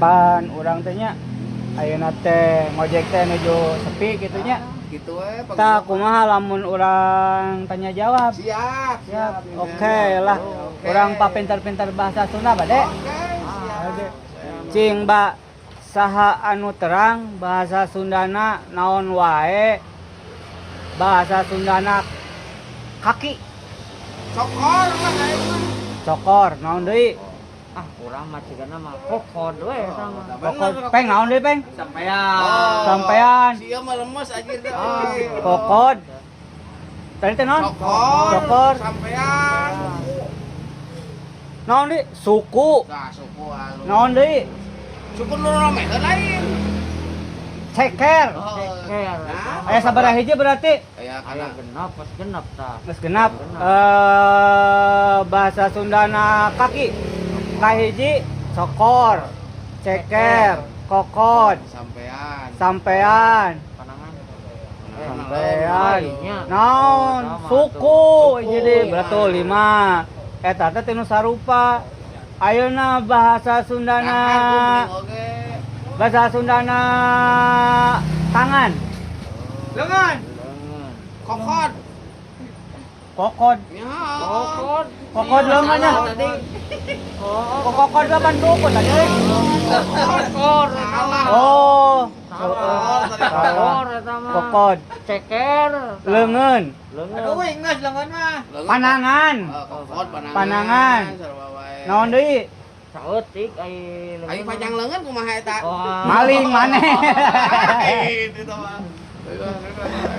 Pan urang teh nya ayeuna teh ngojek teh nuju sepi kitu nya. Gitu we. Tah, kumaha lamun urang tanya jawab? Siap. Siap. Oke lah. Oke. Urang papintar-pintar bahasa Sunda bade. Oke, siap. Oke. Cing, Mbak, saha anu terang bahasa Sundana naon wae, bahasa Sundana kaki? Cokor lah aing mah. Cokor, naon deui? Ah, urang mah cigana mah kokod we eta mah. Kokod, peng, naon deui, peng? Sampean. Oh, Sampean. Sia mah lemes anjir teh. Kokod. Tadi teh naon? Cokor. Cokor. Sampean. Naon deui? Suku. Nah, suku halus. Naon deui? Suku nu romeheun lain. Ceker. Oh. Ceker. Nah, Aya sabaraha hiji berarti? Aya Aya kana. genep, pas genep tah. Geus genap. Eh, bahasa Sundana kaki. Kahiji cokor, ceker, kokod, Sampean. Sampean, Panangan. Sampean. Lainnya. Naon? Sama Suku tuh. jadi berarti lima. Eta teh tinu sarupa. Ayeuna bahasa Sundana, Dahar kuring oge. Bahasa Sundana tangan. Lengan. Lengan. Kokod. Kokod. Ya. Kokod. Kokod leungeunnya. Tadi. Oh, Kokod lah pan suku tadi. Kokor eta mah. Oh. Salah. Tadi. Kokor eta mah. Kokod. Ceker. Leungeun. Leungeun. Aduh, geus lengan mah. Leungeun. Panangan. Oh, kokod panangan. Panangan. Sarua wae. Naon deui? Saeutik ai leungeun. Aing panjang leungeun kumaha eta? Oh. Maling maneh. Lain itu mah.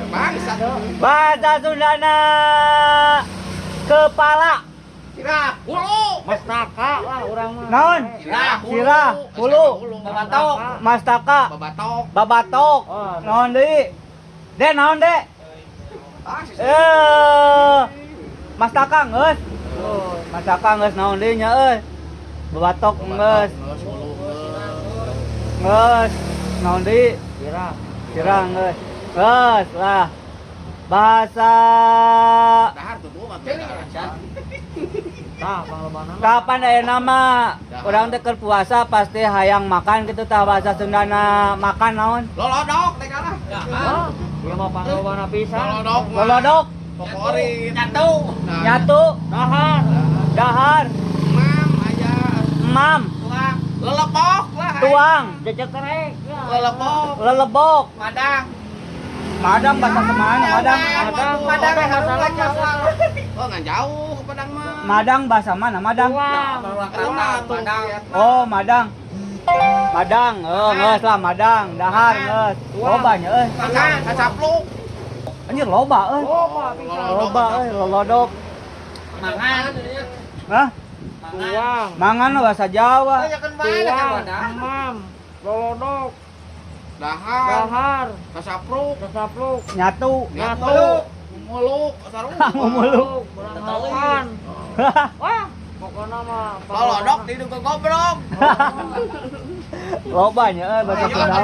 Bangsat. Bahasa Sundana kepala. Sirah, hulu. Mastaka lah urang mah. Naon? Sirah, hulu. Sirah, hulu. Babatok. Mastaka, Babatok. Babatok. Oh. Naon deui? De, naon de? Ah, si Eh, Mastaka geus. Oh. Mastaka geus, naon deui nya euy? Babatok geus. Geus, hulu geus. Geus. Naon deui? Sirah. Sirah geus. Geus lah. Bahasa Dahar tuh mah. Tah, panglobana mah. Kapan aya nama urang teh keur puasa pasti hayang makan gitu, tah bahasa Sundana makan naon? Lolodok teh kalah. Oh, ieu mah panglobana pisan. Lolodok mah. Lolodok, Favorit. Nyatu. Nah, nyatu, Dahar. Dahar, Mam aya. Emam, Tuang. Lelepok lah. Tuang, Jejekerek. Ya. Lelepok. Lelebok, Madang. Madang bahasa mana? Madang. Madang. Madang Madang harus masalah. Oh, nggak jauh ke Padang mah. Madang bahasa mana? Madang. Tuang. Madang. Oh, madang. Madang, oh, geus lah madang, dahar geus. Loba nya euy. Kacap, kacapluk. Anjir, loba euy. Loba pisan. Loba euy, lolodok. Mangan. Hah? Tuang. Mangan mah bahasa Jawa. Tuang. Emam. Lolodok. Dahar. Dahar. Kasapruk. Kesapluk. Nyatu. Nyatu. Muluk, sarua. Muluk. Beranggapan. Wah, pokoknya mah Lolodok di ke goblok. Loba nya euy bahasa Sunda.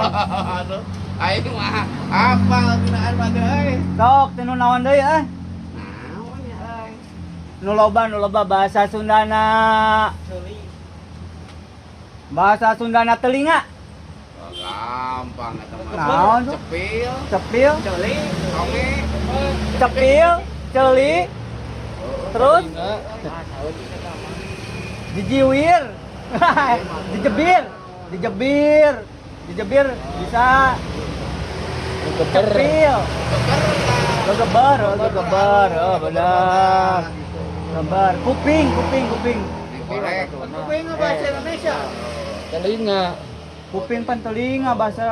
Aduh. Aing mah apa gunaan mah teh euy. Sok tinu naon deui euy? Naon ya euy. Nu loba, nu loba bahasa Sundana. Bahasa Sundana telinga. Oh, gampang eta mah. Naon tuh? Cepil, Cepil, Celi. conge, cepil, celi, terus jijiwir, dijebir, dijebir, dijebir bisa. Cepil, gegeber, oh, gegeber, oh benar, gegeber, kuping, kuping, kuping, Dikorek. Kuping bahasa Indonesia. Telinga. Kuping pan telinga bahasa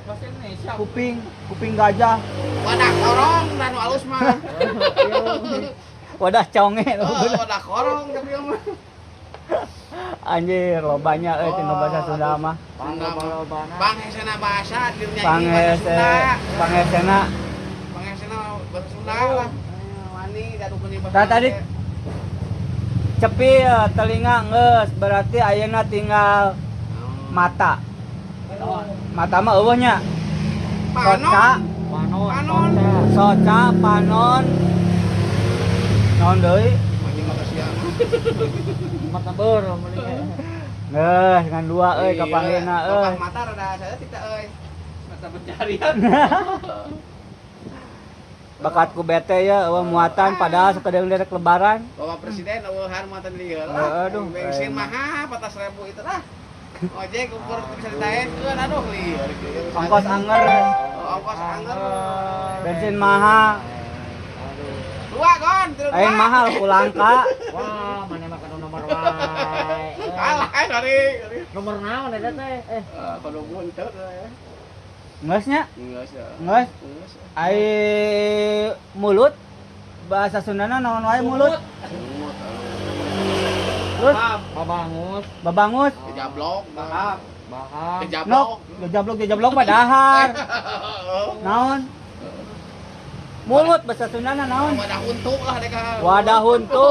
Bahasa Indonesia. Kuping, kuping gajah, Wadah korong dan alus mah. Wadah conge, Oh, wadah korong tapi mah. Anjir, lobanya euy tina bahasa Sunda mah. Panglobana. Panghesena bahasa dirinya bahasa Pangese, Sunda. Pangesena. Panghesena bahasa Sunda lah. Wani gadukeun bahasa. Nah, tadi cepil, telinga geus, berarti ayeuna tinggal mata. Mata mah euweuh nya. Soca, Panon. Panon. Panon. Soca, panon. Naon deui? Anjing mah kasihan. Mata beureum meuli. Geus ngan dua euy kapanggihna euy. Bapak mata rada saeutik teh euy. Mata pencarian. Bakat ku bete ya eueuh muatan padahal sakedeung rek lebaran. Bapak Presiden eueuhan muatan lieur Heeh, lah. aduh. Bensin mahal 14.000 itu lah. Ojek ukur bisa ditaenkeun, aduh lieur. Ongkos anger, Oh, ongkos anger. Bensin mahal. Aduh. Dua gon, tilu dua. Aing mahal kulangka. Wah, mana mah kudu nomor wae. Eh, Kalah eh sorry. Sorry. Nomor naon eta teh? Eh, Eh, kudu buntut eh. Geus nya? Geus ya. Geus. Geus. Ai mulut bahasa Sundana naon wae mulut? Sungut. Terus babangus, babangus, Kejablok, Paham. baham. Kejablok. nok, jajablok jajablok mah dahar. Naon? Mulut bahasa Sundana naon? Wadah untuk lah deka. Wadah huntu.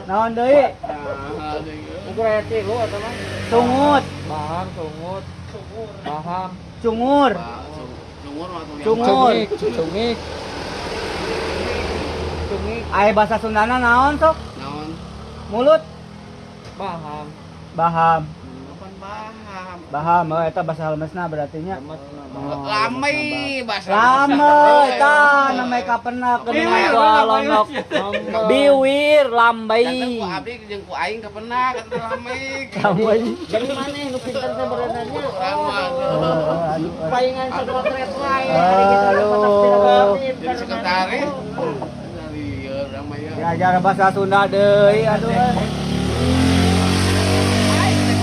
Naon deui? Nah, deui. Ukur aya tilu eta mah. Sungut, Baham, sungut, baham. cungur, Wah, Sungur mah tuh. Cungur. Cungik. Cungik, Ai bahasa Sundana naon sok? Naon? Mulut, baham. Baham. Kapan baham? Baham, oh, eta bahasa lemesna berarti nya. Lemes. Oh, Lami bahasa. Lame eta namanya kapena Biwir, ku alonok. Biwir lambai. Janten ku abdi jeung ku aing kapena kata lami. Lambai. Jadi mana nu pinter teh berenangnya? Urang mah. Oh, aduh. Palingan sekretariat wae. Aduh. Jadi sekretaris. Lieur urang mah ya. Diajar bahasa Sunda deui aduh.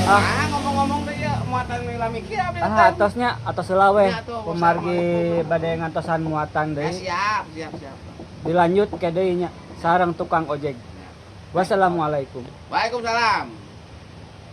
Ah, ngomong-ngomong teh ya muatan lami kieu abdi. Ah, atosnya atos heula weh. Ya, atuh, Kumargi bade ngantosan muatan Ya, deui. siap, siap, siap. Dilanjut ke deui nya sareng tukang ojek. Wassalamualaikum. Waalaikumsalam.